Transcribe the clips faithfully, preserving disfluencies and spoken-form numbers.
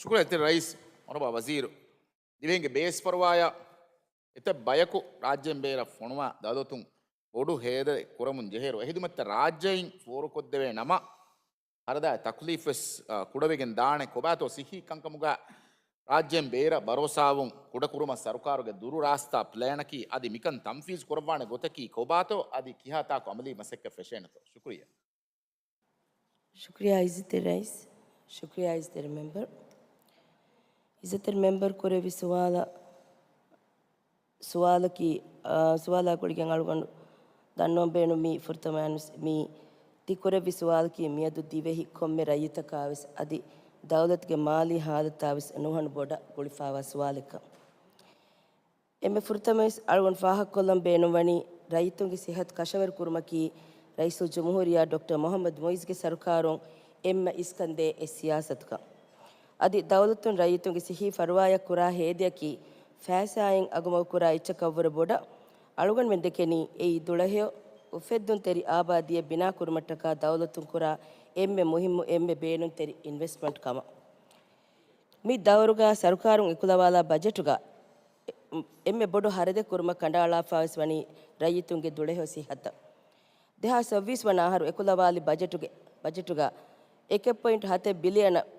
ޝުކުރިއްޔާ ރައީސް. އޮނަރަބަލް ވަޒީރު، ދިވެހިންގެ ބޭސް ފަރުވާޔަށް އެތައް ބަޔަކު ރާއްޖޭން ބޭރަށް ފޮނުވާ ދައުލަތުން ބޮޑު ހޭދައެއް ކުރަމުން ޖެހޭއިރު، އެ ހިދުމަތްތައް ރާއްޖެއިން ފޯރުކޮށްދެވޭ ނަމަ، ހަރަދާ ތަކުލީފް ވެސް، އާ، ކުޑަވެގެން ދާނެ. ކޮބާތޯ ސިއްހީ ކަންކަމުގަ ރާއްޖޭން ބޭރަށް ބަރޯސާވުން ކުޑަކުރުމަށް ސަރުކާރުގެ ދުރުރާސްތާ ޕްލޭނަކީ؟ އަދި މިކަން ތަންފީޒު ކުރައްވާނެ ގޮތަކީ ކޮބާތޯ؟ އަދި ކިހާ ތާކު އަމަލީ މަސައްކަތް ފެށޭނެތޯ؟ ޝުކުރިއްޔާ. ޝުކުރިއްޔާ އިއްޒަތްތެރި ރައީސް. ޝުކުރިއްޔާ އިއްޒަތްތެރި މެމްބަރު. އިއްޒަތްތެރި މެމްބަރު ކުރެއްވި ސުވާލަށް، ސުވާލަކީ، އާ، ސުވާލާ ގުޅިގެން އަޅުގަނޑު ދަންނަވަން ބޭނުން މީ ފުރަތަމަ ވެސް މީ ތި ކުރެއްވި ސުވާލަކީ މިއަދު ދިވެހި ކޮންމެ ރައްޔިތަކާ ވެސް އަދި ދައުލަތުގެ މާލީ ހާލަތާ ވެސް ނުހަނު ބޮޑަށް ގުޅިފާވާ ސުވާލެއްކަން. އެންމެ ފުރަތަމަވެސް އަޅުގަނޑު ފާހަގަކޮށްލަން ބޭނުންވަނީ، ރައްޔިތުންގެ ސިއްހަތު ކަށަވަރު ކުރުމަކީ ރައީސުލްޖުމްހޫރިއްޔާ ޑޮކްޓަރ މުހައްމަދު މުއިއްޒުގެ ސަރުކާރުން އެންމެ އިސްކަންދޭ އެއް ސިޔާސަތުކަން. އަދި ދައުލަތުން ރައްޔިތުންގެ ސިއްހީ ފަރުވާޔަށް ކުރާ ހޭދަޔަކީ ފައިސާއިން އަގުމަގުކުރާ އެއްޗަކަށްވުރެ ބޮޑަށް. އަޅުގަނޑުމެން ދެކެނީ އެއީ ދުޅަހެޔޮ އުފެއްދުންތެރި އާބާދީއެއް ބިނާކުރުމަށްޓަކާ ދައުލަތުން ކުރާ އެންމެ މުހިއްމު، އެންމެ ބޭނުންތެރި އިންވެސްޓްމަންޓް ކަމަށް. މި ދައުރުގަ ސަރުކާރުން އެކުލަވާލާ ބަޖެޓުގަ އެންމެ ބޮޑު ހަރަދެއް ކުރުމަށް ކަނޑައަޅާފަވެސް ވަނީ ރައްޔިތުންގެ ދުޅަހެޔޮ ސިއްހަތަށް. ދެހާސް ސައްބީސް ވަނަ އަހަރު އެކުލަވާލި ބަޖެޓުގެ، ބަޖެޓުގަ އެކެއް ޕޮއިންޓް ހަތެއް ބިލިއަނަށް،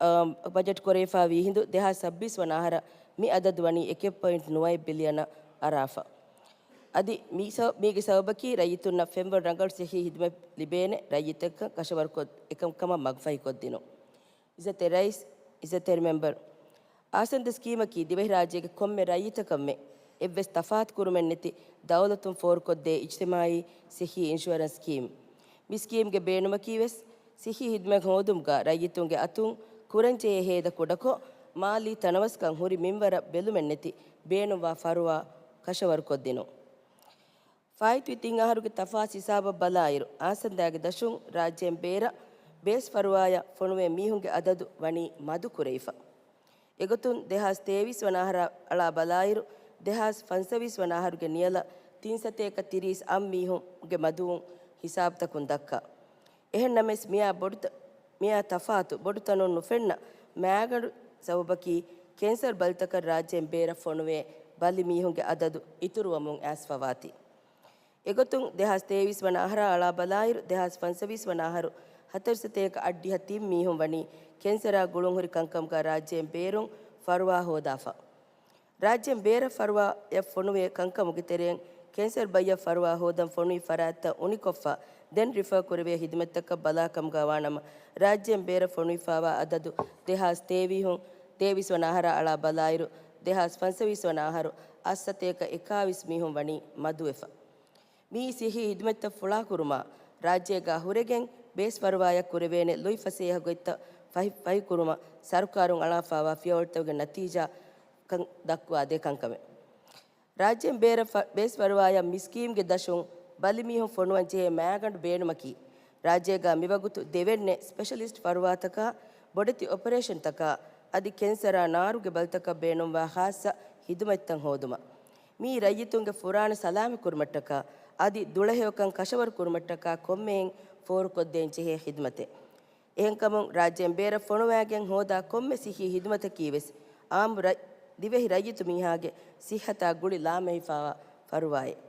އަ، ބަޖެޓް ކުރެވިފަ ވީހިނދު، ދެހާސް ސައްބީސް ވަނަ އަހަރަށް މި އަދަދު ވަނީ އެކެއް ޕޮއިންޓް ނުވައެއް ބިލިއަނަށް އަރާފަ. އަދި މީ ސަ-، މީގެ ސަބަބަކީ ރައްޔިތުންނަށް ފެންވަރު ރަނގަޅު ސިއްހީ ހިދުމަތް ލިބޭނެ ރައްޔިތަކަށް ކަށަވަރުކޮށް އެކަންކަމަށް މަގުފަހިކޮށްދިނުން. އިއްޒަތްތެރި ރައީސް، އިއްޒަތްތެރި މެމްބަރު، އާސަންދަ ސްކީމަކީ ދިވެހިރާއްޖޭގެ ކޮންމެ ރައްޔިތަކަށްމެ އެއްވެސް ތަފާތު ކުރުމެއްނެތި ދައުލަތުން ފޯރުކޮށްދޭ އިޖްތިމާއީ ސިއްހީ އިންޝުއަރެންސް ސްކީމް. މި ސްކީމްގެ ބޭނުމަކީވެސް ސިއްހީ ހިދުމަތް ހޯދުމުގަ ރައްޔިތުންގެ އަތުން ކުރަންޖެހޭ ހޭދަ ކުޑަކޮށް، މާލީ ތަނަވަސްކަން ހުރި މިންވަރަށް ބެލުމެއްނެތި ބޭނުންވާ ފަރުވާ ކަށަވަރުކޮށްދިނުން. ފާއިތުވި ތިން އަހަރުގެ ތަފާސް ހިސާބަށް ބަލާއިރު، އާސަންދާގެ ދަށުން ރާއްޖޭން ބޭރަށް ބޭސް ފަރުވާޔަށް ފޮނުވޭ މީހުންގެ އަދަދު ވަނީ މަދު ކުރެވިފަ. އެގޮތުން ދެހާސް ތޭވީސް ވަނަ އަހަރަށް އަޅާ ބަލާއިރު، ދެހާސް ފަންސަވީސް ވަނަ އަހަރުގެ ނިޔަލަށް ތިން ސަތޭކަ ތިރީސް އަށް މީހުންގެ މަދުވުން ހިސާބުތަކުން ދައްކާ. އެހެންނަމަވެސް، މިއާ ބޮޑުތަ-، މިއާ ތަފާތު ބޮޑު ތަނުން ނުފެންނަ މާގަނޑު ސަބަބަކީ، ކެންސަރު ބަލިތަކަށް ރާއްޖޭން ބޭރަށް ފޮނުވޭ ބަލި މީހުންގެ އަދަދު އިތުރުވަމުން އައިސްފަވާތީ. އެގޮތުން، ދެހާސް ތޭވީސް ވަނަ އަހަރާ އަޅާ ބަލާއިރު، ދެހާސް ފަންސަވީސް ވަނަ އަހަރު ހަތަރު ސަތޭކަ އަށްޑިހަ ތިން މީހުން ވަނީ ކެންސަރާ ގުޅުންހުރި ކަންކަމުގަ ރާއްޖޭން ބޭރުން ފަރުވާ ހޯދާފަ. ރާއްޖޭން ބޭރަށް ފަރުވާޔަށް ފޮނުވޭ ކަންކަމުގެ ތެރެއިން، ކެންސަރު ބައްޔަށް ފަރުވާ ހޯދަން ފޮނުވި ފަރާތްތައް އުނިކޮށްފަ، ދެން ރިފަރ ކުރެވޭ ހިދުމަތްތަކަށް ބަލާ ކަމުގަ ވާނަމަ، ރާއްޖޭން ބޭރަށް ފޮނުވިފަވާ އަދަދު ދެހާސް ތޭވީސް، ތޭވީސް ވަނަ އަހަރާ އަޅާ ބަލާއިރު، ދެހާސް ފަންސަވީސް ވަނަ އަހަރު އަށް ސަތޭކަ އެކާވީސް މީހުން ވަނީ މަދުވެފަ. މިއީ ސިއްހީ ހިދުމަތްތައް ފުޅާކުރުމާ، ރާއްޖޭގަ ހުރެގެން ބޭސް ފަރުވާޔަށް ކުރެވޭނެ ލުއިފަސޭހަ ގޮތްތައް ފަހި-، ފަހިކުރުމަށް ސަރުކާރުން އަޅާފައިވާ ފިޔަވަޅުތަކުގެ ނަތީޖާ ކަން ދައްކުވާދޭ ކަންކަމެއް. ރާއްޖޭން ބޭރަށް ފަ-، ބޭސް ފަރުވާޔަށް މި ސްކީމްގެ ދަށުން ބަލިމީހުން ފޮނުވަން ޖެހޭ މާގަނޑު ބޭނުމަކީ، ރާއްޖޭގަ މިވަގުތު ދެވެންނެ ސްޕެޝަލިސްޓް ފަރުވާތަކާ، ބޮޑެތި އޮޕަރޭޝަންތަކާ، އަދި ކެންސަރާ ނާރުގެ ބަލިތަކަށް ބޭނުންވާ ޚާއްޞަ ހިދުމަތްތައް ހޯދުމަށް. މިއީ ރައްޔިތުންގެ ފުރާނަ ސަލާމަތްކުރުމަށްޓަކާ، އަދި ދުޅަހެޔޮކަން ކަށަވަރު ކުރުމަށްޓަކާ ކޮންމެއިން ފޯރުކޮށްދޭން ޖެހޭ ހިދުމަތެއް. އެހެންކަމުން، ރާއްޖޭން ބޭރަށް ފޮނުވާގެން ހޯދާ ކޮންމެ ސިއްހީ ހިދުމަތަކީވެސް އާއްމު ރައް-، ދިވެހި ރައްޔިތު މީހާގެ ސިއްހަތާ ގުޅި ލާމެހިފާވާ ފަރުވާއެއް.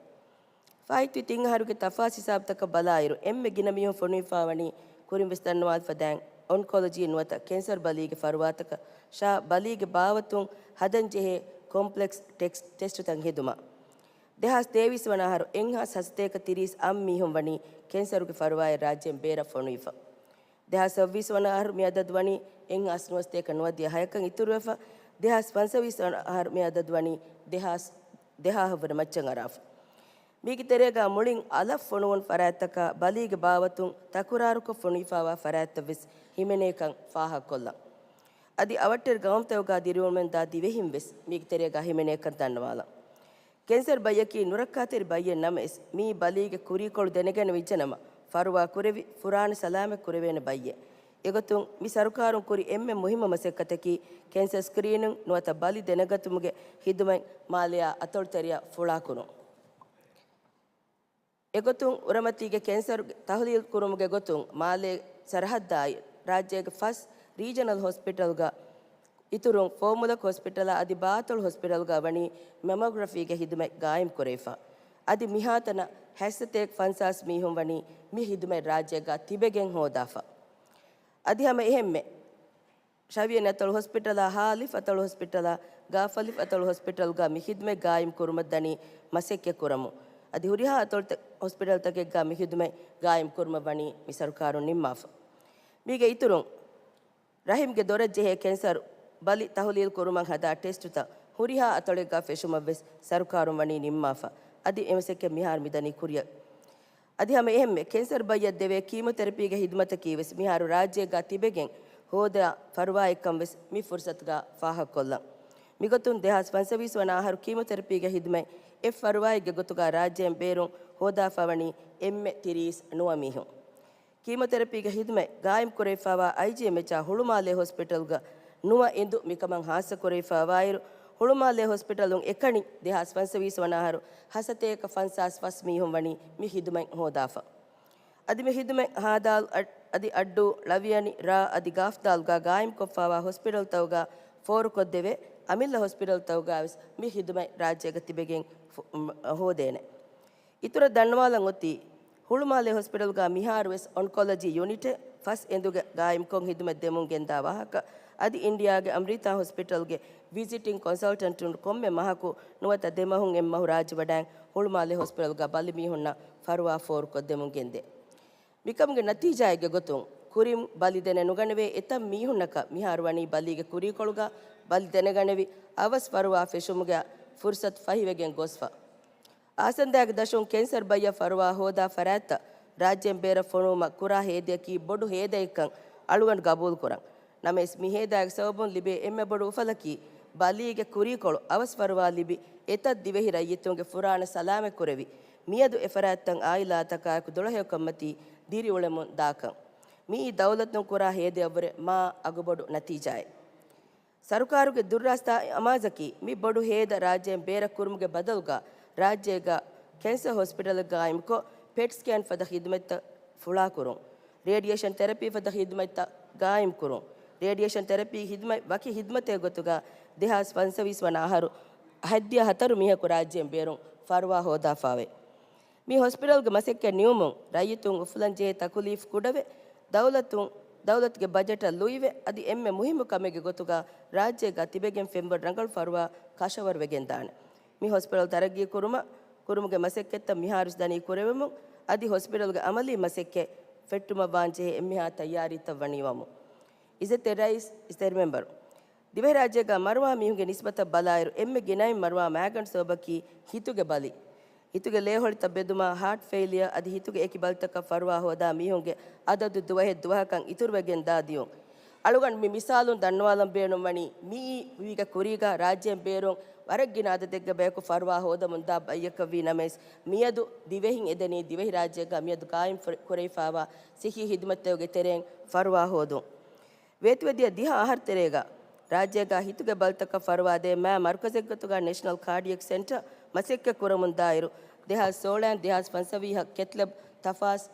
ފާއިތުވި ތިން އަހަރުގެ ތަފާސް ހިސާބުތަކަށް ބަލާއިރު، އެންމެ ގިނަ މީހުން ފޮނުވިފާވަނީ، ކުރިން ވެސް ދަންނަވާލިފަ ދާން، އޮންކޮލޮޖީ ނުވަތަ ކެންސަރު ބަލީގެ ފަރުވާތަކަށާ ބަލީގެ ބާވަތުން ހަދަން ޖެހޭ ކޮމްޕްލެކްސް ޓެކްސް-، ޓެސްޓުތައް ހެދުމަށް. ދެހާސް ތޭވީސް ވަނަ އަހަރު އެއްހާސް ހަތްސަތޭކަ ތިރީސް އަށް މީހުން ވަނީ ކެންސަރުގެ ފަރުވާއެއް ރާއްޖޭން ބޭރަށް ފޮނުވިފަ. ދެހާސް ސައްބީސް ވަނަ އަހަރު މި އަދަދު ވަނީ އެއްހާސް ނުވަސަތޭކަ ނުވަދިހަ ހަޔަކަށް އިތުރުވެފަ، ދެހާސް ފަންސަވީސް ވަނަ އަހަރު މި އަދަދު ވަނީ ދެހާސް ދެހާހަށްވުރެ މައްޗަށް އަރާފަ. މީގެ ތެރޭގަ މުޅިން އަލަށް ފޮނުވުން ފަރާތްތަކާ ބަލީގެ ބާވަތުން ތަކުރާރުކޮށް ފޮނުވިފާވާ ފަރާތްތައްވެސް ހިމެނޭކަން ފާހަގަކޮށްލަން. އަދި އަވަށްޓެރި ގައުމުތަކުގަ ދިރިއުޅުމެއް ދާ ދިވެހިން ވެސް މީގެ ތެރޭގަ ހިމެނޭކަން ދަންނަވާލަން. ކެންސަރު ބައްޔަކީ ނުރައްކާތެރި ބައްޔެއް ނަމަވެސް، މިއީ ބަލީގެ ކުރީކޮޅު ދެނެގަނެވިއްޖެނަމަ، ފަރުވާ ކުރެވި، ފުރާނަ ސަލާމަތް ކުރެވޭނެ ބައްޔެއް. އެގޮތުން، މި ސަރުކާރުން ކުރި އެންމެ މުހިއްމު މަސައްކަތަކީ، ކެންސަރ ސްކްރީނިން ނުވަތަ ބަލި ދެނެގަތުމުގެ ހިދުމަތް މާލެއާ އަތޮޅުތެރެއަށް ފުޅާކުރުން. އެގޮތުން، އުރަމަތީގެ ކެންސަރު ތަހުލީލު ކުރުމުގެ ގޮތުން، މާލޭ ސަރަހައްދާއި، ރާއްޖޭގެ ފަސް ރީޖަނަލް ހޮސްޕިޓަލްގަ، އިތުރުން ފޯމުލަކު ހޮސްޕިޓަލާ އަދި ބާތޮޅު ހޮސްޕިޓަލްގަ ވަނީ މެމޯގްރަފީގެ ހިދުމަތް ގާއިމް ކުރެވިފަ. އަދި މިހާތަނަށް ހަތްސަތޭކަ ފަންސާސް މީހުން ވަނީ މި ހިދުމަތް ރާއްޖޭގަ ތިބެގެން ހޯދާފަ. އަދި ހަމަ އެހެންމެ ޝަވިޔަނި އަތޮޅު ހޮސްޕިޓަލާ، ހާލިފް އަތޮޅު ހޮސްޕިޓަލާ، ގާފަލިފް އަތޮޅު ހޮސްޕިޓަލްގަ މި ހިދުމަތް ގާއިމް ކުރުމަށް ދަނީ މަސައްކަތް ކުރަމުން. އަދި ހުރިހާ އަތޮޅުތައް، ހޮސްޕިޓަލްތަކެއްގަ މި ހިދުމަތް ގާއިމް ކުރުމަށް ވަނީ މި ސަރުކާރުން ނިންމާފަ. މީގެ އިތުރުން، ރަހިމްގެ ދޮރަށް ޖެހޭ ކެންސަރު ބަލި ތަހުލީލް ކުރުމަށް ހަދާ ޓެސްޓުތައް ހުރިހާ އަތޮޅެއްގަ ފެށުމަށް ވެސް ސަރުކާރުން ވަނީ ނިންމާފަ. އަދި އެމަސައްކަތް މިހާރު މިދަނީ ކުރިއަށް. އަދި ހަމަ އެހެންމެ ކެންސަރު ބައްޔަށް ދެވޭ ކީމޯތެރަޕީގެ ހިދުމަތަކީ ވެސް މިހާރު ރާއްޖޭގަ ތިބެގެން ހޯދާ ފަރުވާއެއްކަން ވެސް މި ފުރުސަތުގަ ފާހަގަކޮށްލަން. މިގޮތުން ދެހާސް ފަންސަވީސް ވަނަ އަހަރު ކީމޯތެރަޕީގެ ހިދުމަތް އެއް ފަރުވާއެއްގެ ގޮތުގަ ރާއްޖޭން ބޭރުން ހޯދާފަ ވަނީ އެންމެ ތިރީސް ނުވަ މީހުން. ކީމޯތެރަޕީގެ ހިދުމަތް ގާއިމް ކުރެވިފައިވާ އައިޖީއެމްއެޗްއާ ހުޅުމާލޭ ހޮސްޕިޓަލްގަ ނުވަ އެނދު މިކަމަށް ހާއްސަ ކުރެވިފައިވާއިރު، ހުޅުމާލޭ ހޮސްޕިޓަލުން އެކަނި ދެހާސް ފަންސަވީސް ވަނަ އަހަރު ހަތްސަތޭކަ ފަންސާސް ފަސް މީހުން ވަނީ މި ހިދުމަތް ހޯދާފަ. އަދި މި ހިދުމަތް ހާދާލް އަދި އައްޑޫ، ޅަވިޔަނި، ރާ އަދި ގާފްދާލްގަ ގާއިމްކޮށްފައިވާ ހޮސްޕިޓަލްތަކުގަ ފޯރުކޮށްދެވޭ އަމިއްލަ ހޮސްޕިޓަލްތަކުގަ ވެސް މި ހިދުމަތް ރާއްޖޭގަ ތިބެގެން ފު-، ހޯދޭނެ. އިތުރަށް ދަންނަވާލަން އޮތީ، ހުޅުމާލޭ ހޮސްޕިޓަލްގަ މިހާރު ވެސް އޮންކޮލޮޖީ ޔުނިޓެއް ފަސް އެނދުގަ ގާއިމްކޮށް ހިދުމަތް ދެމުން ގެންދާ ވާހަކަ، އަދި އިންޑިއާގެ އަމްރިތާ ހޮސްޕިޓަލްގެ ވިޒިޓިން ކޮންސަލްޓަންޓުން ކޮންމެ މަހަކު ނުވަތަ ދެ މަހުން އެއްމަހު ރާއްޖެ ވަޑައިން ހުޅުމާލޭ ހޮސްޕިޓަލްގަ ބަލި މީހުންނަށް ފަރުވާ ފޯރުކޮށްދެމުން ގެންދޭ. މިކަމުގެ ނަތީޖާއެއްގެ ގޮތުން، ކުރިން ބަލި ދެނެ ނުގަނެވޭ އެތައް މީހުންނަކަށް މިހާރު ވަނީ ބަލީގެ ކުރީކޮޅުގަ ބަލި ދެނެގަނެވި އަވަސް ފަރުވާ ފެށުމުގެ ފުރުސަތު ފަހިވެގެން ގޮސްފަ. އާސަންދާގެ ދަށުން ކެންސަރު ބައްޔަށް ފަރުވާ ހޯދާ ފަރާތްތައް ރާއްޖޭން ބޭރަށް ފޮނުވުމަށް ކުރާ ހޭދައަކީ ބޮޑު ހޭދައެއްކަން އަޅުގަނޑު ގަބޫލުކުރަން. ނަމަވެސް، މި ހޭދާގެ ސަބަބުން ލިބޭ އެންމެ ބޮޑު އުފަލަކީ، ބަލީގެ ކުރީކޮޅު އަވަސް ފަރުވާ ލިބި، އެތައް ދިވެހި ރައްޔިތުންގެ ފުރާނަ ސަލާމަތްކުރެވި، މިއަދު އެ ފަރާތްތައް އާއިލާތަކާއެކު ދޮޅަހެޔޮކަންމަތީ ދިރިއުޅެމުން ދާކަން. މިއީ ދައުލަތުން ކުރާ ހޭދަޔަށްވުރެ މާ އަގުބޮޑު ނަތީޖާއެއް. ސަރުކާރުގެ ދުރުރާސްތާ އަމާޒަކީ، މި ބޮޑު ހޭދަ ރާއްޖޭން ބޭރަށް ކުރުމުގެ ބަދަލުގަ، ރާއްޖޭގަ ކެންސަރ ހޮސްޕިޓަލެއް ގާއިމްކޮށް، ޕެޓް ސްކޭން ފަދަ ޚިދުމަތްތައް ފުޅާކުރުން، ރޭޑިއޭޝަން ތެރަޕީ ފަދަ ޚިދުމަތްތައް ގާއިމްކުރުން، ރޭޑިއޭޝަން ތެރަޕީ ޚިދުމަތް ވަކި ޚިދުމަތެއް ގޮތުގަ ދެހާސް ފަންސަވީސް ވަނަ އަހަރު ހަތްދިހަ ހަތަރު މީހަކު ރާއްޖޭން ބޭރުން ފަރުވާ ހޯދާފާވޭ. މި ހޮސްޕިޓަލްގެ މަސައްކަތް ނިމުމުން ރައްޔިތުން އުފުލަންޖެހޭ ތަކުލީފް ކުޑަވެ، ދައުލަތުން، ދައުލަތުގެ ބަޖެޓަށް ލުއިވެ، އަދި އެންމެ މުހިއްމު ކަމެއްގެ ގޮތުގަ ރާއްޖޭގަ ތިބެގެން ފެންވަރު ރަނގަޅު ފަރުވާ ކަށަވަރުވެގެންދާނެ. މި ހޮސްޕިޓަލް ތަރައްގީ ކުރުމަށް، ކުރުމުގެ މަސައްކަތްތައް މިހާރުވެސް ދަނީ ކުރެވެމުން، އަދި ހޮސްޕިޓަލްގެ އަމަލީ މަސައްކަތް ފެއްޓުމަށް ވާންޖެހޭ އެންމެހާ ތައްޔާރީތައް ވަނީ ވަމުން. އިއްޒަތްތެރި ރައީސް، އިއްޒަތްތެރި މެމްބަރު. ދިވެހިރާއްޖޭގަ މަރުވާ މީހުންގެ ނިސްބަތަށް ބަލާއިރު، އެންމެ ގިނައިން މަރުވާ މައިގަނޑު ސަބަބަކީ ހިތުގެ ބަލި. ހިތުގެ ލޭހޮޅިތައް ބެދުމާ، ހާޓް ފެއިލިއަ އަދި ހިތުގެ އެކި ބަލިތަކަށް ފަރުވާ ހޯދާ މީހުންގެ އަދަދު ދުވަހެއް ދުވަހަކަށް އިތުރުވެގެން ދާ ދިޔުން. އަޅުގަނޑު މި މިސާލުން ދަންނަވާލަން ބޭނުންވަނީ، މިއީ މީގެ ކުރީގަ ރާއްޖޭން ބޭރުން ވަރަށް ގިނަ އަދަދެއްގެ ބަޔަކު ފަރުވާ ހޯދަމުންދާ ބައްޔަކަށްވީ ނަމަވެސް، މިއަދު ދިވެހިން އެދެނީ ދިވެހިރާއްޖޭގަ މިއަދު ގާއިމް ފުރ-، ކުރެވިފައިވާ ސިއްހީ ހިދުމަތްތަކުގެ ތެރެއިން ފަރުވާ ހޯދުން. ވޭތުވެދިޔަ ދިހަ އަހަރު ތެރޭގަ، ރާއްޖޭގަ ހިތުގެ ބަލިތަކަށް ފަރުވާދޭ މާ މަރުކަޒެއްގޮތުގަ ނެޝަނަލް ކާޑިއެކް ސެންޓަރ މަސައްކަތް ކުރަމުންދާއިރު، ދެހާސް ސޯޅައިން ދެހާސް ފަންސަވީހަށް ކެތްލެބް ތަފާސް-،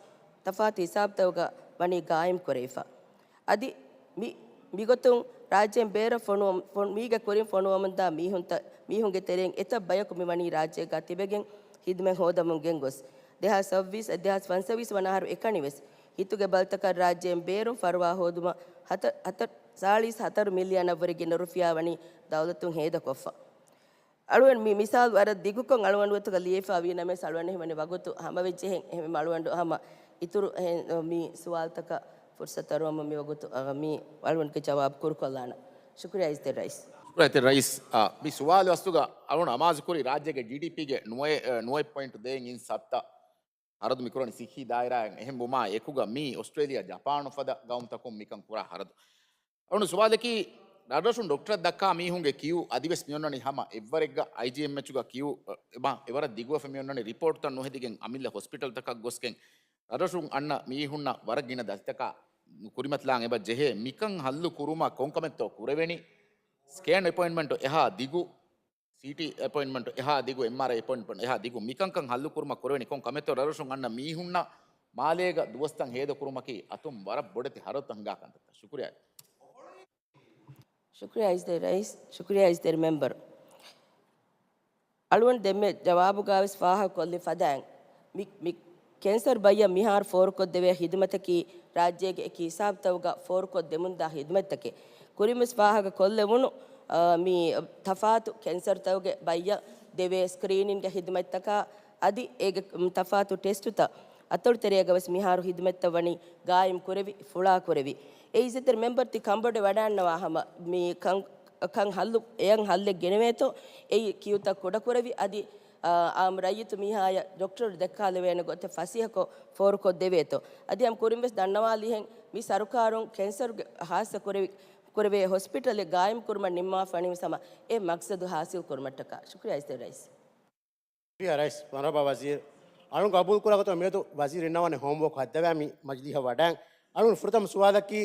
ތަފާތު ހިސާބުތަކުގަ ވަނީ ގާއިމް ކުރެވިފަ. އަދި މި-، މިގޮތުން ރާއްޖޭން ބޭރަށް ފޮނުވަމު-، ފޮނު-، މީގެ ކުރިން ފޮނުވަމުންދާ މީހުންތަ-، މީހުންގެ ތެރެއިން އެތައް ބަޔަކު މި ވަނީ ރާއްޖޭގަ ތިބެގެން ހިދުމަތް ހޯދަމުން ގެންގޮސް. ދެހާސް ސައްވީސް، ދެހާސް ފަންސަވީސް ވަނަ އަހަރު އެކަނިވެސް ހިތުގެ ބަލިތަކަށް ރާއްޖޭން ބޭރުން ފަރުވާ ހޯދުމަށް ހަތަ-، ހަތަރު، ސާޅީސް ހަތަރު މިލިއަނަށްވުރެ ގިނަ ރުފިޔާ ވަނީ ދައުލަތުން ހޭދަކޮށްފަ. އަޅުގަނޑު މި މިސާލު ވަރަށް ދިގުކޮށް އަޅުގަނޑު އަތުގަ ލިޔެފަ ވީ ނަމަވެސް، އަޅުގަނޑު ހިމެނި ވަގުތު ހަމަވެއްޖެހެން، އެހެން އަޅުގަނޑު ހަމަ އިތުރު އެހެން މި ސުވާލުތަކަށް ފުރުސަތު އަރުވަމުން މި ވަގުތު، އަ، މި އަޅުގަނޑުގެ ޖަވާބު ކުރުކޮށްލާނަން. ޝުކުރިއްޔާ އިއްޒަތްތެރި ރައީސް. ޝުކުރިއްޔާ އިއްޒަތްތެރި ރައީސް. އާ، މި ސުވާލު އަސްލުގަ އަޅުގަނޑު އަމާޒުކުރީ ރާއްޖޭގެ ޖީޑީޕީގެ ނުވައެ-، އެ، ނުވައެއް ޕޮއިންޓް ދޭއިން އިން ސައްތަ ހަރަދު މިކުރަނީ ސިއްހީ ދާއިރާއިން އެހެން ވުމާ އެކުގަ މީ އޮސްޓްރޭލިޔާ، ޖަޕާނު ފަދަ ގައުމުތަކުން މިކަން ކުރާ ހަރަދު. އަޅުގަނޑު ސުވާލަކީ، ރަށްރަށުން ޑޮކްޓަރަށް ދައްކާ މީހުންގެ ކިޔޫ އަދިވެސް މިއޮންނަނީ ހަމަ އެއްވަރެއްގަ އައިޖީއެމްއެޗުގަ ކިޔޫ، އެ، މާ އެވަރަށް ދިގުވެފަ މިއޮންނަނީ ރިޕޯޓްތައް ނުހެދިގެން އަމިއްލަ ހޮސްޕިޓަލްތަކަށް ގޮސްގެން ރަށްރަށުން އަންނަ މީހުންނަށް ވަރަށް ގިނަ ދަތިތަކާ ކުރިމަތިލާން އެބަ ޖެހޭ. މިކަން ހައްލު ކުރުމަށް ކޮން ކަމެއްތޯ ކުރެވެނީ؟ ސްކޭން އެޕޮއިންޓްމަންޓު އެހާ ދިގު، ސީޓީ އެޕޮއިންޓްމަންޓު އެހާ ދިގު، އެމްއާރައި އެޕޮއިންޓްމަންޓު އެހާ ދިގު. މިކަންކަން ހައްލު ކުރުމަށް ކުރެވެނީ ކޮން ކަމެއްތޯ؟ ރަށްރަށުން އަންނަ މީހުންނަށް މާލޭގަ ދުވަސްތައް ހޭދަ ކުރުމަކީ އަތުން ވަރަށް ބޮޑެތި ހަރަދުތައް ހިނގާ ކަންތައްތައް. ޝުކުރިއްޔާ. ޝުކުރިއްޔާ އިއްޒަތްތެރި ރައީސް، ޝުކުރިއްޔާ އިއްޒަތްތެރި މެމްބަރު. އަޅުގަނޑު ދެންމެ ޖަވާބުގައިވެސް ފާހަގަކޮށްލި ފަދައިން، މި، މި ކެންސަރު ބައްޔަށް މިހާރު ފޯރުކޮށްދެވޭ ހިދުމަތަކީ ރާއްޖޭގެ އެކި ހިސާބުތަކުގަ ފޯރުކޮށްދެމުންދާ ހިދުމަތްތަކެއް. ކުރިންވެސް ފާހަގަކޮށްލެވުނު، އާ، މި ތަފާތު ކެންސަރުތަކުގެ ބައްޔަށް ދެވޭ ސްކްރީނިންގ ހިދުމަތްތަކާ އަދި އޭގެ ތަފާތު ޓެސްޓުތައް އަތޮޅުތެރޭގަވެސް މިހާރު ހިދުމަތްތައް ވަނީ ގާއިމް ކުރެވި، ފުޅާ ކުރެވި. އެ އިއްޒަތްތެރި މެމްބަރު ތި ކަނބޮޑެ ވަޑާންނަވާ ހަމަ މި ކަން، ކަން ހައްލު، އެޔަށް ހައްލެއް ގެނެވޭތޯ، އެއީ ކިޔޫތައް ކުޑަކުރެވި، އަދި، އާ، އާއްމު ރައްޔިތު މީހާޔަށް ޑޮކްޓަރު ދައްކާލެވޭނެ ގޮތެއް ފަސޭހަކޮށް ފޯރުކޮށްދެވޭތޯ. އަދި ހަމަ ކުރިންވެސް ދަންނަވާލިހެން މި ސަރުކާރުން ކެންސަރުގެ ހާއްސަ ކުރެވި، ކުރެވޭ ހޮސްޕިޓަލެއް ގާއިމް ކުރުމަށް ނިންމާފަ ވަނީ ހަމަ އެ މަގްސަދު ހާސިލް ކުރުމަށްޓަކާ. ޝުކުރިއްޔާ އިއްޒަތްތެރި ރައީސް. ޝުކުރިއްޔާ ރައީސް، މަރުޙަބާ ވަޒީރު. އަޅުން ގަބޫލުކުރާ ގޮތަށް މިއަދު ވަޒީރު އިންނަވާނެ ހޯމްވޯކް ހައްދަވާ މި މަޖިލީހަށް ވަޑައިން. އަޅުން ފުރަތަމަ ސުވާލަކީ،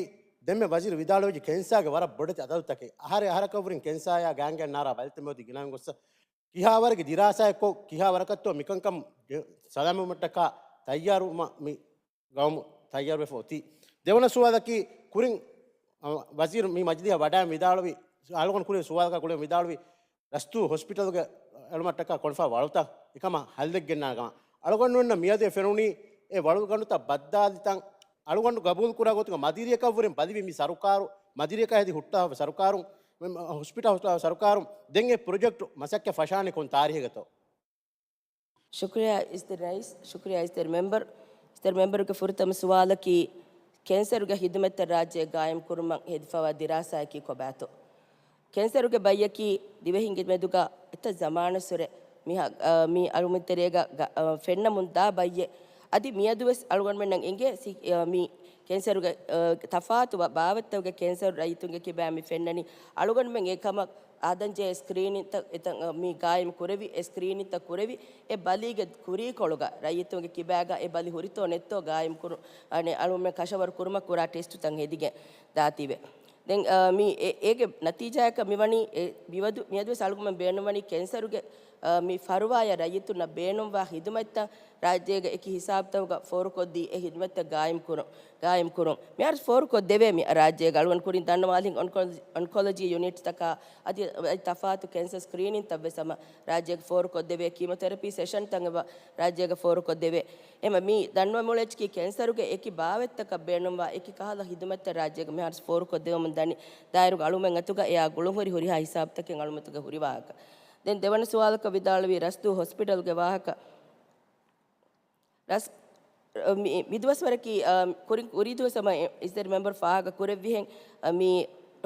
ދެންމެ ވަޒީރު ވިދާޅުވެއްޖެ ކެންސާގެ ވަރަށް ބޮޑެތި އަދަދުތަކެއް. އަހަރެއް އަހަރަކަށްވުރިން ކެންސާޔާ ގާންގެ ނާރާ ބަލިތައް މިއަދު ގިނައިން ގޮއްސަ ކިހާވަރެއްގެ ދިރާސާއެއްކޮށް، ކިހާވަރަކަށްތޯ މިކަންކަން ސަލާމަތްވުމަށްޓަކާ ތައްޔާރުވުމަށް މި ގައުމު ތައްޔާރުވެފަ އޮތީ. ދެވަނަ ސުވާލަކީ، ކުރިން، އަ، ވަޒީރު މި މަޖިލީހަށް ވަޑައިން ވިދާޅުވި، އަޅުގަނޑު ކުރިން ސުވާލަކާ ގުޅި ވިދާޅުވި، ރަސްތޫ ހޮސްޕިޓަލްގެ އެޅުމަށްޓަކާ ކޮންފާ ވަޅުތައް އެކަމަށް ހައްލެއް ގެންނާނެ ކަމަށް. އަޅުގަނޑުމެންނަށް މިއަދު ފެނުނީ އެ ވަޅުގަނޑުތައް ބައްދާލިތަން އަޅުގަނޑު ގަބޫލު ކުރާ ގޮތުގަ މަދިރިއަކަށްވުރެން ބަލިވި މި ސަރުކާރު، މަދިރިއަކަށް ހެދި ހުއްޓާފަ ސަރުކާރުން، މެ-، ހޮސްޕިޓަލް ހުއްޓާފަ ސަރުކާރުން ދެން އެ ޕްރޮޖެކްޓް މަސައްކަތް ފަށާނެ ކޮން ތާރީހެއްގަތޯ؟ ޝުކުރިއްޔާ އިއްޒަތްތެރި ރައީސް، ޝުކުރިއްޔާ އިއްޒަތްތެރި މެމްބަރު. އިއްޒަތްތެރި މެމްބަރުގެ ފުރަތަމަ ސުވާލަކީ، ކެންސަރުގެ ހިދުމަތްތައް ރާއްޖެ ގާއިމް ކުރުމަށް ހެދިފަވާ ދިރާސާއަކީ ކޮބާތޯ؟ ކެންސަރުގެ ބައްޔަކީ ދިވެހިންގެ މެދުގަ އެތައް ޒަމާނުއްސުރެ މި ހަ-، އަ، މި އަޅުމެން ތެރޭގަ ގަ-، އަ، ފެންނަމުން ދާ ބައްޔެއް. އަދި މިއަދުވެސް އަޅުގަނޑުމެންނަށް އެނގޭ ސި-، އަ، މި ކެންސަރުގެ، އަ، ތަފާތު ބަ-، ބާވަތްތަކުގެ ކެންސަރު ރައްޔިތުންގެ ކިބާ މި ފެންނަނީ. އަޅުގަނޑުމެން އެކަމަށް އާދަންޖެހޭ ސްކްރީނިންތައް އެތައް، އަ، މި ގާއިމް ކުރެވި، އެ ސްކްރީނިންތައް ކުރެވި، އެ ބަލީގެ ކުރީކޮޅުގަ ރައްޔިތުންގެ ކިބާގަ އެ ބަލި ހުރިތޯ ނެތްތޯ ގާއިމް ކުރު-، އަނެ-، އަޅުމެން ކަށަވަރު ކުރުމަށް ކުރާ ޓެސްޓުތައް ހެދިގެން ދާތީވެ. ދެން، އަ، މި އެ-، އޭގެ ނަތީޖާއަކަށް މިވަނީ، އެ، މިވަދު-، މިއަދުވެސް އަޅުގަނޑުމެން ބޭނުންވަނީ ކެންސަރުގެ، އަ، މި ފަރުވާޔަށް ރައްޔިތުންނަށް ބޭނުންވާ ހިދުމަތްތައް ރާއްޖޭގެ އެކި ހިސާބުތަކުގަ ފޯރުކޮށްދީ، އެ ހިދުމަތްތައް ގާއިމް ކުރުން، ގާއިމް ކުރުން. މިހާރު ފޯރުކޮށްދެވޭ މި ރާއްޖޭގަ އަޅުގަނޑު ކުރިން ދަންނަވާލި އޮންކޮލޮ-، އޮންކޮލޮޖީ ޔުނިޓްތަކާ އަދި ތަފާތު ކެންސަރ ސްކްރީނިންތައް ވެސް ހަމަ ރާއްޖޭގަ ފޯރުކޮށްދެވޭ، ކީމޯތެރަޕީ ސެޝަންތައް އެބަ ރާއްޖޭގަ ފޯރުކޮށްދެވޭ. އެމަ މި ދަންނަވަމުޅެއްޗަކީ ކެންސަރުގެ އެކި ބާވަތްތަކަށް ބޭނުންވާ އެކި ކަހަލަ ހިދުމަތްތައް ރާއްޖޭގަ މިހާރު ފޯރުކޮށްދެވަމުން ދަނީ. ދާއިރުގަ އަޅުމެން އަތުގަ އެއާ ގުޅުންހުރި ހުރިހާ ހިސާބުތަކެއް އަޅުމެތުގެ ހުރި ވާހަކަ. ދެން ދެވަނަ ސުވާލަކަށް ވިދާޅުވީ ރަސްދޫ ހޮސްޕިޓަލްގެ ވާހަކަ. ރަސް-، މި-، މިދުވަސްވަރަކީ، އަ، ކުރިން ކުރީ ދުވަސް ހަމަ އިއްޒަތްތެރި މެމްބަރު ފާހަގަ ކުރެއްވިހެން، އަ، މި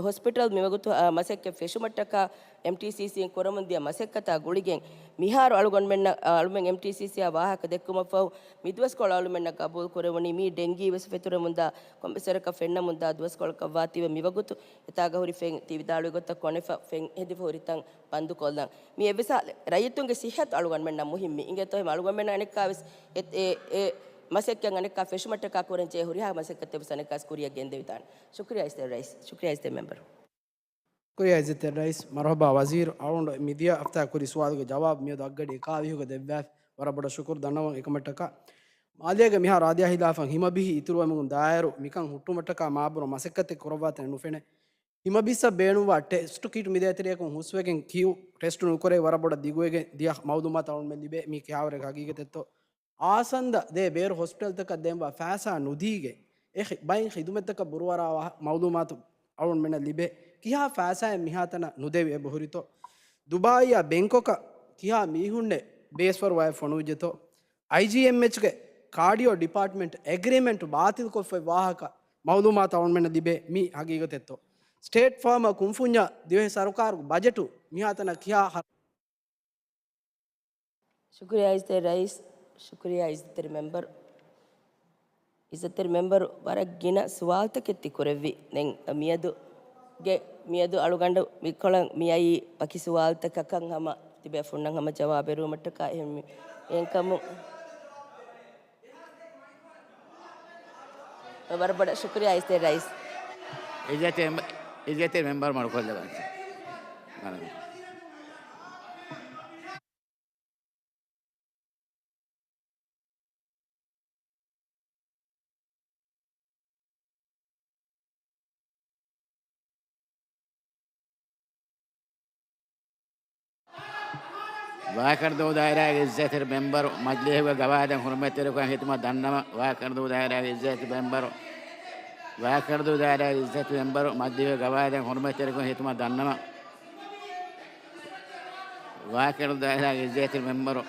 ހޮސްޕިޓަލް މިވަގުތު، އަ، މަސައްކަތް ފެށުމަށްޓަކާ އެމްޓީސީސީން ކުރަމުންދިޔަ މަސައްކަތާ ގުޅިގެން މިހާރު އަޅުގަނޑުމެންނަށް، އަ، އަޅުމެން އެމްޓީސީސީއާ ވާހަކަ ދެއްކުމަށްފަހު މިދުވަސްކޮޅު އަޅުމެންނަށް ގަބޫލު ކުރެވުނީ މީ ޑެންގީ ވެސް ފެތުރެމުންދާ ކޮންމެސްވަރަކަށް ފެންނަމުންދާ ދުވަސްކޮޅަކަށްވާތީވެ މިވަގުތު އެތާގަ ހުރި ފެން ތި ވިދާޅުވި ގޮތަށް ކޮނެފަ ފެން ހެދިފަ ހުރިތަން ބަންދުކޮށްލަން. މި އެއްވެސް ހާލެއް ރައްޔިތުންގެ ސިއްހަތު އަޅުގަނޑުމެންނަށް މުހިންމީ. އިނގޭތޯ އެހެން އަޅުގަނޑުމެންނަށް އަނެއްކާވެސް އެ، އެ، އެ މަސައްކަތް އަނެއްކާ ފެށުމަށްޓަކާ ކުރަންޖެހޭ ހުރިހާ މަސައްކަތެއްވެސް އަނެއްކާވެސް ކުރިއަށް ގެންދެވިދާނެ. ޝުކުރިއްޔާ އިއްޒަތްތެރި ރައީސް. ޝުކުރިއްޔާ އިއްޒަތްތެރި މެމްބަރު. ޝުކުރިއްޔާ އިއްޒަތްތެރި ރައީސް. މަރުޙަބާ ވަޒީރު. އަޅުގަނޑު މިދިޔަ ހަފްތާ ކުރި ސުވާލުގެ ޖަވާބު މިއަދު އަށްގަޑި އެކާވީހުގަ ދެއްވާފަ. ވަރަށް ބޮޑަށް ޝުކުރު ދަންނަވަން އެކަމަށްޓަކާ. މާލޭގެ މިހާރު އާދިޔާ ހިލާފަށް ހިމަބިހި އިތުރުވަމުން ދާއިރު މިކަން ހުއްޓުމަށްޓަކާ މާބޮޑު މަސައްކަތެއް ކުރައްވާތަނެއް ނުފެނޭ. ހިމަބިއްސަށް ބޭނުންވާ ޓެސްޓު ކިޓް މިދޭތެރެއަކުން ހުސްވެގެން ކިޔޫ ޓެސްޓު ނުކުރެވި ވަރަށް ބޮޑަށް ދިގުވެގެން ދިޔަ މައުލޫމާތު އަޅުންމެން ލިބޭ މީ ކިހާވަރެއް ހަގީގަތެއްތޯ؟ އާސަންދަ ދޭ ބޭރު ހޮސްޕިޓަލްތަކަށް ދޭންވާ ފައިސާ ނުދީގެން އެ ހި-، ބައިން ޚިދުމަތްތަކަށް ބުރުވަރާ ވާ މައުލޫމާތު އަޅުންމެންނަށް ލިބޭ. ކިހާ ފައިސާއެއް މިހާތަނަށް ނުދެވި އެބަހުރިތޯ؟ ދުބާއީއާ ބެންކޮކަށް ކިހާ މީހުންނެއް ބޭސްވަރުވާ ފޮނުވިއްޖެތޯ؟ އައިޖީއެމްއެޗްގެ ކާޑިއޯ ޑިޕާޓްމަންޓް އެގްރިމެންޓް ބާތިލްކޮށްފައި ވާހަކަ މައުލޫމާތު އަޅުންމެންނަށް ލިބޭ މީ ހަގީގަތެއްތޯ؟ ސްޓޭޓް ފާމާ ކުންފުންޏާ ދިވެހި ސަރުކާރުގެ ބަޖެޓު މިހާތަނަށް ކިހާ ހަ-، ޝުކުރިއްޔާ އިއްޒަތްތެރި ރައީސް، ޝުކުރިއްޔާ އިއްޒަތްތެރި މެމްބަރު. އިއްޒަތްތެރި މެމްބަރު ވަރަށް ގިނަ ސުވާލުތަކެއް ތި ކުރެއްވި. ދެން މިއަދުގެ، މިއަދު އަޅުގަނޑު މިކޮޅަށް މިއައީ ބަކި ސުވާލުތަކަކަށް ހަމަ ތިބޭފުންނަށް ހަމަ ޖަވާބެއް ދެއްވުމަށްޓަކާ. އެހެން މި-، އެހެންކަމުން ވަރަށް ބޮޑަށް ޝުކުރިއްޔާ އިއްޒަތްތެރި ރައީސް. އިއްޒަތްތެރި މެ-، އިއްޒަތްތެރި މެމްބަރު މަޑުކޮށްލަވާ. ވާކަންދޫ ދާއިރާގެ އިއްޒަތްތެރި މެމްބަރު މަޖިލީހުގެ ގަވާއިދަށް ހުރުމަތްތެރިކަން ހިތުމަށް ދަންނަވަން. ވާކަންދޫ ދާއިރާގެ އިއްޒަތްތެރި މެމްބަރު، ވާކަންދޫ ދާއިރާގެ އިއްޒަތްތެރި މެމްބަރު މަޖިލީހުގެ ގަވާއިދަށް ހުރުމަތްތެރިކަން ހިތުމަށް ދަންނަވަން. ވާކަންދޫ ދާއިރާގެ އިއްޒަތްތެރި މެމްބަރު.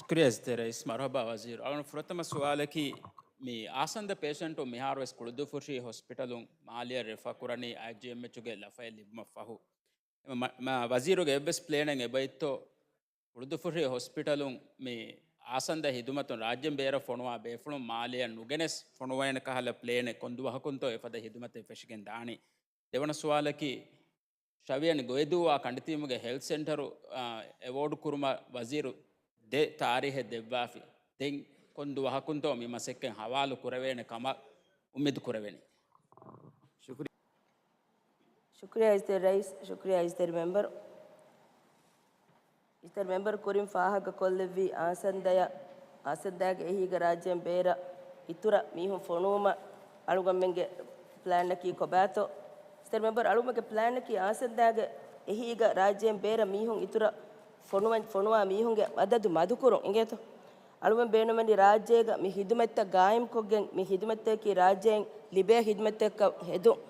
ޝުކުރިއްޔާ އިއްޒަތްތެރި ރައީސް. މަރުޙަބާ ވަޒީރު. އަޅުގަނޑު ފުރަތަމަ ސުވާލަކީ، މި އާސަންދަ ޕޭޝަންޓު މިހާރުވެސް ކުޅުދުއްފުށި ހޮސްޕިޓަލުން މާލެއަށް ރެފަ ކުރަނީ އައިޖީއެމްއެޗުގެ ލަފައެއް ލިބުމަށް ފަހު. މަ-، މަ-، ވަޒީރުގެ އެއްވެސް ޕްލޭނެއް އެބައިތޯ؟ ކުޅުދުއްފުށި ހޮސްޕިޓަލުން މި އާސަންދަ ހިދުމަތުން ރާއްޖޭން ބޭރަށް ފޮނުވާ ބޭފުޅުން މާލެއަށް ނުގެނެސް ފޮނުވޭނެ ކަހަލަ ޕްލޭނެއް ކޮންދުވަހަކުންތޯ އެފަދަ ހިދުމަތެއް ފެށިގެން ދާނީ؟ ދެވަނަ ސުވާލަކީ، ޝަވިޔަނި ގޮއިދޫއާ ކަނޑިތީމުގެ ހެލްތް ސެންޓަރު، އާ، އެވޯޑް ކުރުމަށް ވަޒީރު ދެ ތާރީހެއް ދެއްވާފި. ދެން ކޮން ދުވަހަކުންތޯ މި މަސައްކަތް ހަވާލު ކުރެވޭނެ ކަމަށް އުއްމީދު ކުރެވެނީ؟ ޝުކުރިއްޔާ އިއްޒަތްތެރި ރައީސް، ޝުކުރިއްޔާ އިއްޒަތްތެރި މެމްބަރު. އިއްޒަތްތެރި މެމްބަރު ކުރިން ފާހަގަކޮށްލެއްވި އާސަންދަޔަށް، އާސަންދާގެ އެހީގަ ރާއްޖޭން ބޭރަށް އިތުރަށް މީހުން ފޮނުވުމަށް އަޅުގަނޑުމެންގެ ޕްލޭނަކީ ކޮބާތޯ؟ އިއްޒަތްތެރި މެމްބަރު، އަޅުގަނޑުމެންގެ ޕްލޭނަކީ އާސަންދާގެ އެހީގަ ރާއްޖޭން ބޭރަށް މީހުން އިތުރަށް ފޮނުވަން، ފޮނުވާ މީހުންގެ އަދަދު މަދުކުރުން އިނގޭތޯ؟ އަޅުމެން ބޭނުމެން ރާއްޖޭގަ މި ހިދުމަތްތައް ގާއިމްކޮށްގެން، މި ހިދުމަތްތަކަކީ ރާއްޖޭން ލިބޭ ހިދުމަތްތަކަކަށް ހެދުން.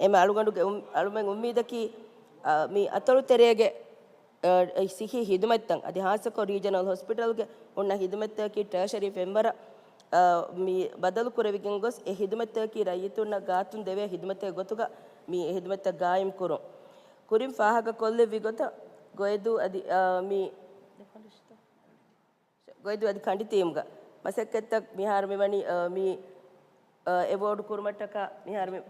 އެމަ އަޅުގަނޑުގެ އުން-، އަޅުމެން އުއްމީދަކީ، އާ، މި އަތޮޅު ތެރޭގެ، އާ، ސިއްހީ ހިދުމަތްތައް އަދި ހާއްސަކޮށް ރީޖަނަލް ހޮސްޕިޓަލްގެ އޮންނަ ހިދުމަތްތަކަކީ ޓަރޝަރީ ފެންވަރަށް، އާ، މި ބަދަލު ކުރެވިގެން ގޮސް އެ ހިދުމަތްތަކަކީ ރައްޔިތުންނަށް ގާތުން ދެވޭ ހިދުމަތެއް ގޮތުގަ މި އެ ހިދުމަތްތައް ގާއިމް ކުރުން. ކުރިން ފާހަގަ ކޮށްލެއްވި ގޮތަށް ގޮއިދޫ އަދި، އާ، މި ގޮއިދޫ އަދި ކަނޑިތީމުގަ މަސައްކަތްތައް މިހާރު މިވަނީ، އަ، މި، އަ، އެވޯޑް ކުރުމަށްޓަކާ މިހާރު މި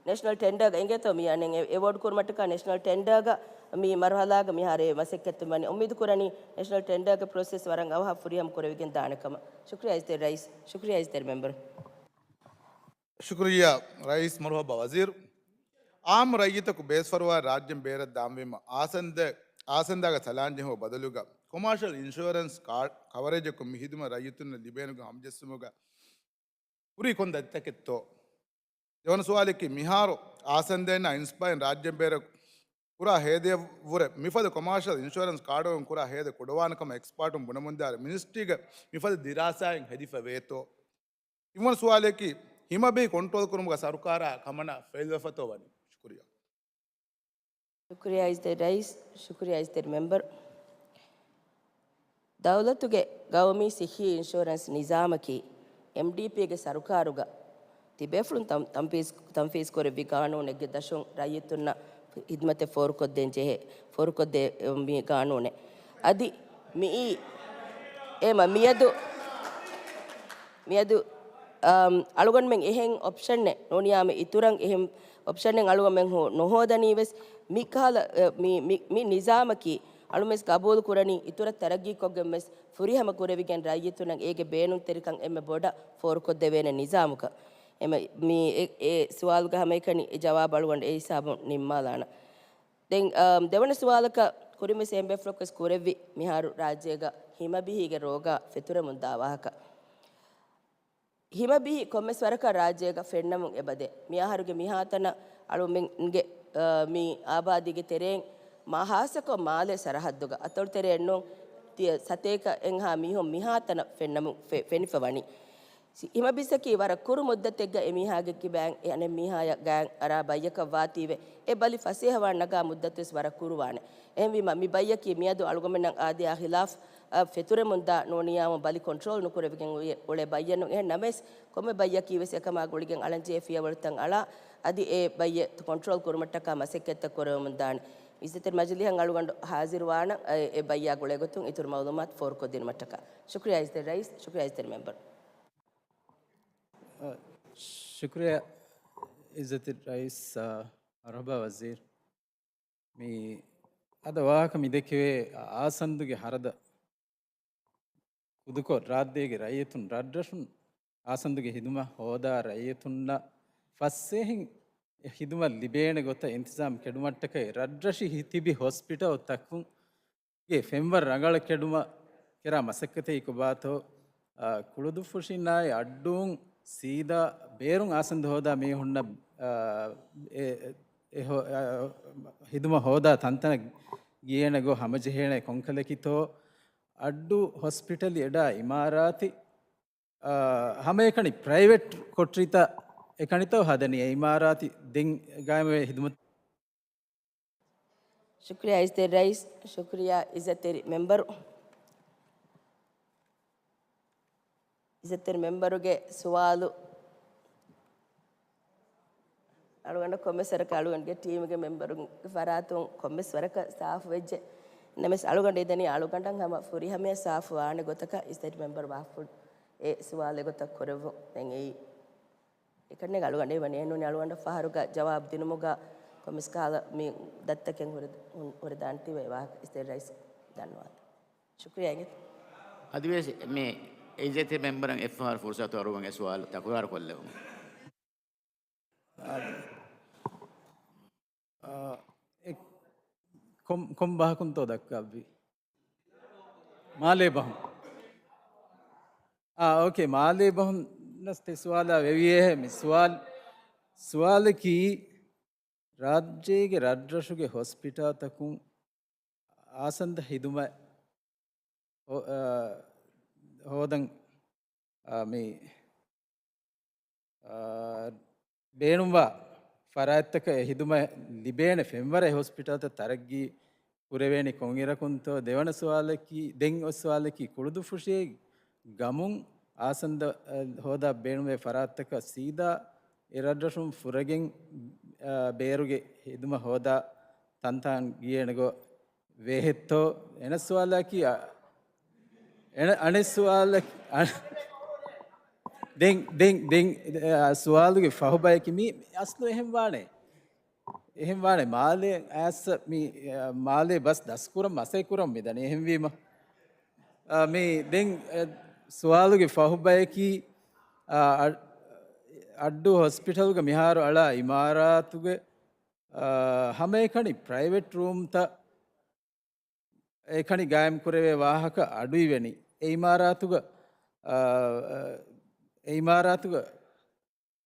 ނޭޝަނަލް ޓެންޑަރގަ އިނގޭތޯ މި އަނެއް އެ-، އެވޯޑް ކުރުމަށްޓަކާ ނޭޝަނަލް ޓެންޑަރގަ މި މަރުހަލާގަ މިހާރު އެ މަސައްކަތް ވަނީ. އުއްމީދު ކުރަނީ ނޭޝަނަލް ޓެންޑަރގެ ޕްރޮސެސް ވަރަށް އަވަހަށް ފުރިހަމަ ކުރެވިގެން ދާނެ ކަމަށް. ޝުކުރިއްޔާ އިއްޒަތްތެރި ރައީސް، ޝުކުރިއްޔާ އިއްޒަތްތެރި މެމްބަރު. ޝުކުރިއްޔާ ރައީސް މަރުހަބާ ވަޒީރު. އާއްމު ރައްޔިތަކު ބޭސްފަރުވާ ރާއްޖެން ބޭރަށް ދާންވީމަ، އާސަންދަ-، އާސަންދާގެ ސަލާން ޖެހުމަށް ބަދަލުގަ ކޮމާޝަލް އިންޝުއަރެންސް ކާޑް ކަވަރޭޖަކުން މި ހިދުމަތް ރައްޔިތުންނަށް ލިބޭނެގެ ހަމަޖެއްސުމުގަ ހުރީ ކޮން ދަތިތަކެއްތޯ؟ ދެވަނަ ސުވާލަކީ، މިހާރު އާސަންދައިންނާ އިންސްޕައިން ރާއްޖެން ބޭރަށް ކުރާ ހޭދަޔަށްވުރެ މިފަދަ ކޮމާޝަލް އިންޝުއަރެންސް ކާޑުގަ ކުރާ ހޭދަ ކުޑަވާނެ ކަމަށް އެކްސްޕާޓުން ބުނަމުންދާއިރު މިނިސްޓްރީގެ މިފަދަ ދިރާސާއެއް ހެދިފަ ވޭތޯ؟ ތިންވަނަ ސުވާލަކީ، ހިމަބިހި ކޮންޓްރޯލް ކުރުމުގަ ސަރުކާރާ ކަމަނާ ފެއިލްވެފަތޯ ވަނީ؟ ޝުކުރިއްޔާ. ޝުކުރިއްޔާ އިއްޒަތްތެރި ރައީސް، ޝުކުރިއްޔާ އިއްޒަތްތެރި މެމްބަރު. ދައުލަތުގެ ގައުމީ ސިއްހީ އިންޝުއަރެންސް ނިޒާމަކީ އެމްޑީޕީގެ ސަރުކާރުގަ ތިބޭފުޅުން ތަން-، ތަންފީޒް، ތަންފީޒް ކުރެއްވި ގާނޫނެއްގެ ދަށުން ރައްޔިތުންނަށް ހިދުމަތެއް ފޯރުކޮށްދޭން ޖެހޭ، ފޯރުކޮށްދޭ މި ގާނޫނެއް. އަދި މިއީ އެމަ މިއަދު، މިއަދު، އަމް، އަޅުގަނޑުމެން އެހެން އޮޕްޝަނެއް ނޫނިޔާމެ އިތުރަށް އެހެން އޮޕްޝަނެއް އަޅުގަނޑުމެން ހޯ-، ނުހޯދަނީ ވެސް މި ކަހަލަ، އެ، މި، މި، މި ނިޒާމަކީ އަޅުމެސް ގަބޫލު ކުރަނީ އިތުރަށް ތަރައްގީކޮށްގެން ވެސް ފުރިހަމަ ކުރެވިގެން ރައްޔިތުންނަށް އޭގެ ބޭނުންތެރިކަން އެންމެ ބޮޑަށް ފޯރުކޮށްދެވޭނެ ނިޒާމުކަށް. އެމަ މި އެ، އެ ސުވާލުގެ ހަމައެކަނި އެ ޖަވާބު އަޅުގަނޑު އެ ހިސާބުން ނިންމާލާނަ. ދެން، އާ، ދެވަނަ ސުވާލަކަށް ކުރިންވެސް އެހެން ބޭފުޅަކުވެސް ކުރެއްވި މިހާރު ރާއްޖޭގަ ހިމަބިހީގެ ރޯގާ ފެތުރެމުންދާ ވާހަކަ. ހިމަބިހި ކޮންމެސް ވަރަކަށް ރާއްޖޭގަ ފެންނަމުން އެބަދޭ. މި އަހަރުގެ މިހާތަނަށް އަޅުމެންގެ، އާ، މި އާބާދީގެ ތެރެއިން މާ ހާއްސަކޮށް މާލޭ ސަރަހައްދުގަ އަތޮޅު ތެރެއެއްނޫން ތިޔަ ސަތޭކަ އެއްހާ މީހުން މިހާތަނަށް ފެންނަމުން ފެ-، ފެނިފަ ވަނީ. ސި-، ހިމަބިސަކީ ވަރަށް ކުރު މުއްދަތެއްގަ އެމީހާގެ ކިބައިން އެ އަނެއް މީހާޔަށް ގާތް އަރާ ބައްޔަކަށް ވާތީވެ، އެ ބަލި ފަސޭހަވާން ނަގާ މުއްދަތުވެސް ވަރަށް ކުރުވާނެ. އެހެންވީމަ، މި ބައްޔަކީ މިއަދު އަޅުގަނޑުމެންނަށް އާދަޔާ ޚިލާފް، އަށް ފެތުރެމުންދާ ނޫނިޔާމު ބަލި ކޮންޓްރޯލް ނުކުރެވިގެން އުޅޭ ބައްޔެއްނޫން. އެހެން ނަމަވެސް، ކޮންމެ ބައްޔަކީވެސް އެކަމާ ގުޅިގެން އަޅަންޖެހޭ ފިޔަވަޅުތައް އަޅާ، އަދި އެ ބައްޔެއް ކޮންޓްރޯލް ކުރުމަށްޓަކާ މަސައްކަތްތައް ކުރެވެމުންދާނެ. އިއްޒަތްތެރި މަޖިލީހަށް އަޅުގަނޑު ހާޒިރުވާނަން، އެ، އެ ބައްޔާ ގުޅޭގޮތުން އިތުރު މައުލޫމާތު ފޯރުކޮށްދިނުމަށްޓަކާ. ޝުކުރިއްޔާ އިއްޒަތްތެރި ރައީސް، ޝުކުރިއްޔާ އިއްޒަތްތެރި މެމްބަރު. ޝުކުރިއްޔާ އިއްޒަތްތެރި ރައީސް، އަ، މަރުޙަބާ ވަޒީރު. މި އަދަ ވާހަކަ މި ދެކެވޭ އާސަންދުގެ ހަރަދަ ކުދުކޮށް، ރާއްދޭގެ ރައްޔިތުން ރަށްރަށުން އާސަންދުގެ ހިދުމަތް ހޯދާ ރައްޔިތުންނަށް ފަސޭހައިން ހިދުމަތް ލިބޭނެ ގޮތަށް އިންތިޒާމް ކެޑުމަށްޓަކައި ރަށްރަށި ތިބި ހޮސްޕިޓަލްތަކުން ގެ ފެންވަރު ރަނގަޅަށް ކެޑުމަށް ކެރާ މަސައްކަތެއް ކޮބާތޯ، އާ، ކުޅުދުއްފުށިންނާއި އައްޑޫން ސީދާ ބޭރުން އާސަންދަ ހޯދާ މީހުންނަށް، އާ، އެ، އެ ހޯ-، އާ، ހިދުމަ ހޯދާ ތަންތަނަށް ގިޔޭނެ ގޮ ހަމަޖެހޭނެ ކޮންކަލަކިތޯ، އައްޑޫ ހޮސްޕިޓަލް އެޑާ އިމާރާތި، އާ، ހަމައެކަނި ޕްރައިވެޓް ކޮޓަރިތައް އެކަނިތޯ ހަދަނީ އެ އިމާރާތި ދެން ގާއިމުވޭ ހިދުމަތް. ޝުކުރިޔާ އިޒްތެރި ރައީސް، ޝުކުރިޔާ އިޒްތެރި މެމްބަރު. އިޒްތެރި މެމްބަރުގެ ސުވާލު އަޅުގަނޑަށް ކޮންމެސް ވަރަކަށް އަޅުގަނޑުގެ ޓީމުގެ މެމްބަރުންގެ ފަރާތުން ކޮންމެސް ވަރަކަށް ސާފު ވެއްޖެ. ނަމަވެސް އަޅުގަނޑު އެދެނީ އަޅުގަނޑަށް ހަމަ ފުރިހަމަޔަށް ސާފު ވާނެ ގޮތަކަށް އިޒްތެރި މެމްބަރު ވާހަކަފުޅު އެ ސުވާލު އެގޮތަށް ކުރެއްވުން. ދެން އެއީ އެކަންޏެއް އަޅުގަނޑެއް ވަނީ އެހެންނޫނީ އަޅުގަނޑަށް ފަހަރުގަ ޖަވާބު ދިނުމުގަ ކޮންމެސް ކަހަލަ މި ދަތިތަކެއް ހުރެ-، ހުރެދާނެތީވެ ވާހަކަ އިޒްތެރި ރައީސް ދަންނަވާލަ. ޝުކުރިޔާ އިނގޭތަ؟ އަދިވެސް މި އިޒްތެރި މެމްބަރަށް އެއްފަހަރު ފުރުސަތު އަރުވަން އެ ސުވާލު ތަކުރާރު ކޮށްލެވުން. އާ، އެ، ކޮން، ކޮން ބަހަކުންތޯ ދައްކާއްވީ؟ މާލޭ ބަހުން. އާ، އޯކޭ، މާލޭ ބަހުންނަސް ތި ސުވާލާ ވެވިއޭހޭ. މި ސުވާލު، ސުވާލަކީ، ރާއްޖޭގެ ރަށްރަށުގެ ހޮސްޕިޓާލްތަކުން އާސަންދަ ހިދުމަތް ހޯ-، އާ، ހޯދަން، އާ، މި، އާ، ބޭނުންވާ ފަރާތްތަކަށް އެ ހިދުމަތް ލިބޭނެ ފެންވަރެއް ހޮސްޕިޓާލްތައް ތަރައްގީ ކުރެވޭނީ ކޮންއިރަކުންތޯ؟ ދެވަނަ ސުވާލަކީ، ދެން އޮތް ސުވާލަކީ، ކުޅުދުއްފުށި ގަމުން އާސަންދަ، އަ، ހޯދާ ބޭނުންވޭ ފަރާތްތަކަށް ސީދާ އެ ރަށްރަށުން ފުރެގެން، އަ، ބޭރުގެ ހިދުމަތް ހޯދާ ތަންތާން ގިޔޭނެ ގޮ ވޭހެއްތޯ؟ އެނަސް ސުވާލަކީ، އަ، އެނަ-، އަނެއް ސުވާލަކީ، އަ-، ދެން، ދެން، ދެން، އަ، ސުވާލުގެ ފަހު ބަޔަކީ މީ އަސްލު އެހެން ވާނެ. އެހެން ވާނެ، މާލޭ އައިސް މި، އަ، މާލޭ ބަސް ދަސްކުރަން މަސައްކަތް ކުރަން މިދަނީ. އެހެންވީމަ، އަ، މި ދެން، އަ، ސުވާލުގެ ފަހު ބަޔަކީ، އަ، އަ-، އައްޑޫ ހޮސްޕިޓަލްގެ މިހާރު އަޅާ އިމާރާތުގެ، އަ، ހަމައެކަނި ޕްރައިވެޓް ރޫމްތައް އެކަނި ގާއިމް ކުރެވޭ ވާހަކަ އަޑުއިވެނީ. އެ އިމާރާތުގަ، އަ، އެ އިމާރާތުގަ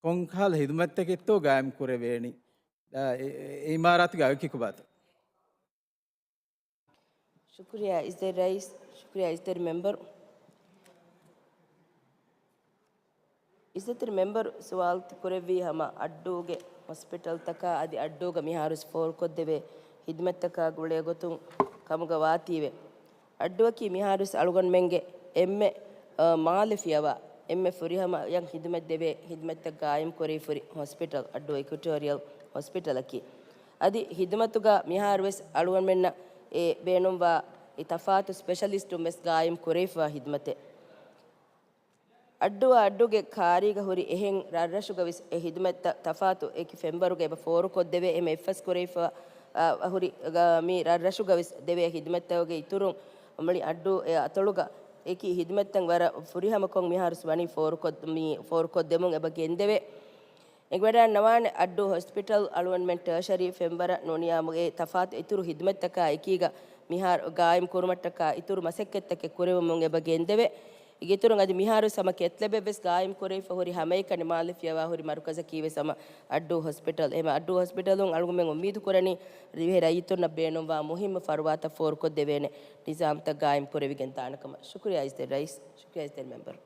ކޮންކަހަލަ ހިދުމަތްތަކެއްތޯ ގާއިމް ކުރެވޭނީ؟ އަ، އެ، އެ އިމާރާތުގެ އަގަކީ ކޮބާތޯ؟ ޝުކުރިޔާ އިޒްތެރި ރައީސް، ޝުކުރިޔާ އިޒްތެރި މެމްބަރު. އިއްޒަތްތެރި މެމްބަރު ސުވާލު ކުރެއްވީ ހަމަ އައްޑޫގެ ހޮސްޕިޓަލްތަކާ އަދި އައްޑޫގަ މިހާރުވެސް ފޯރުކޮށްދެވޭ ހިދުމަތްތަކާ ގުޅޭ ގޮތުން ކަމުގަ ވާތީވެ. އައްޑޫއަކީ މިހާރުވެސް އަޅުގަނޑުމެންގެ އެންމެ، އަ، މާލެ ފިޔަވާ، އެންމެ ފުރިހަމަޔަށް ހިދުމަތްދެވޭ ހިދުމަތްތައް ގާއިމް ކުރެވިފައި ހޮސްޕިޓަލް އައްޑޫ އިކުއެޓޯރިއަލް ހޮސްޕިޓަލަކީ. އަދި ހިދުމަތުގަ މިހާރުވެސް އަޅުގަނޑުމެންނަށް އެ ބޭނުންވާ އެ ތަފާތު ސްޕެޝަލިސްޓުން ވެސް ގާއިމް ކުރެވިފައި ހިދުމަތެއް. އައްޑޫއާ އައްޑޫގެ ކާރީގަ ހުރި އެހެން ރަށްރަށުގަވެސް އެ ހިދުމަތްތައް ތަފާތު އެކި ފެންވަރުގަ އެބަ ފޯރުކޮށްދެވޭ. އެހެން އެއްފަސް ކުރެވިފަ، އަ، ހުރި ގަ-، މި ރަށްރަށުގަވެސް ދެވޭ ހިދުމަތްތަކުގެ އިތުރުން މުޅި އައްޑޫ އެ އަތޮޅުގަ އެކި ހިދުމަތްތައް ވަރަށް ފުރިހަމަކޮށް މިހާރުސް ވަނީ ފޯރުކޮށް-، މި ފޯރުކޮށްދެމުން އެބަ ގެންދެވޭ. އެނގިވަޑައިންނަވާނެ އައްޑޫ ހޮސްޕިޓަލް އަޅުގަނޑުމެން ޓަރޝަރީ ފެންވަރަށް ނޫނިޔާމުގެ ތަފާތު އިތުރު ހިދުމަތްތަކާ އެކީގަ މިހާރު ގާއިމް ކުރުމަށްޓަކާ އިތުރު މަސައްކަތްތަކެއް ކުރެވެމުން އެބަ ގެންދެވޭ. އޭގެ އިތުރުން އަދި މިހާރުވެސް ހަމަ ކެތްލެބެއްވެސް ގާއިމް ކުރެވިފަ ހުރި ހަމައެކަނި މާލެ ފިޔަވާ ހުރި މަރުކަޒަކީވެސް ހަމަ އައްޑޫ ހޮސްޕިޓަލް. އެހެމަ އައްޑޫ ހޮސްޕިޓަލުން އަޅުގަނޑުމެން އުއްމީދު ކުރަނީ ރިވެހި ރައްޔިތުންނަށް ބޭނުންވާ މުހިއްމު ފަރުވާތައް ފޯރުކޮށްދެވޭނެ ނިޒާމްތައް ގާއިމް ކުރެވިގެން ދާނެ ކަމަށް. ޝުކުރިޔާ އިޒްތެރި ރައީސް، ޝުކުރިޔާ އިޒްތެރި މެމްބަރު.